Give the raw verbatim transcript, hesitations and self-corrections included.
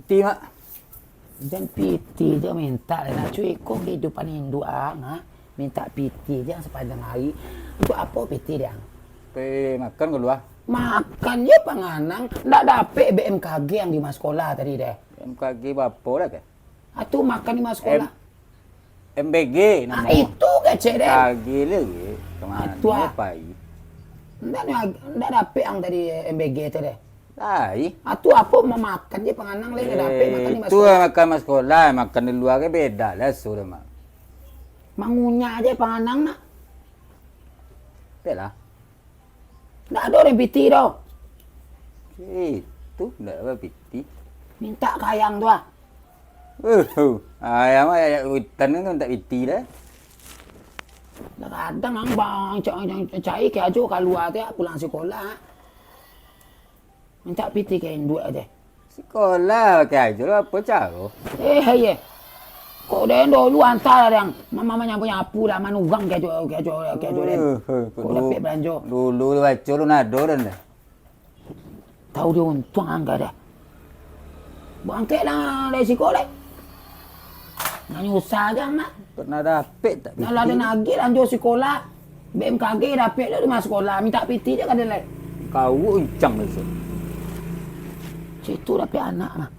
Piti, Mak. Jan piti je mintak, nak cubo iko kehidupan induak ang, ha? Mintak piti je ang sapanjang ari. Untuak apo piti dek ang? Pai makan kalua. Makan je panganang, ndak dapek B M K G ang di ma sakolah tadi deh. B M K G bapo lah kah? Atu makan di ma sakolah. M B G namo. Ah, itu kecek deh. Kagek lagi. Kemana itu, ah? Pai. Ndak, ndak dapek ang tadi M B G tu deh. Lai. Atu apo mamakan je panganang lai, ndak dapek makan di ma sakolah. Itu makan ma sakolah, makan di lua kan beda lah, so dah, Mak. Mangunyah je panganang nak. Dapek lah. Ndak ado deh piti doh. Itu ndak ado piti. Mintak ka ayang tu ah. Uh, ayang mah ayang hutan kan mintak piti dah. Kadang-kadang ang bang cak cak cak kalua tu pulang sakolah. Mintak piti ka induak je. Sakolah pakai ajo lah, apo caro? Eh, iyo. Kok den dulu anta lah, dang. Mama manyapu-nyapu lah, manugang kajo, kajo, kajo den. Eh, eh, kok dulu, dapek balanjo. Dulu baco lu nado den dah. Tahu dia untuang angka dah. Bangkek lah dari siko, dek. Nah, nyusah aja, Mak. Pernah dapek tak? Kalau ado nagih lanjut sikolah, B M K G dapek tu di ma sakolah, mintak piti je ka den lai. Kau uncang tu. Situ dapek anak mah.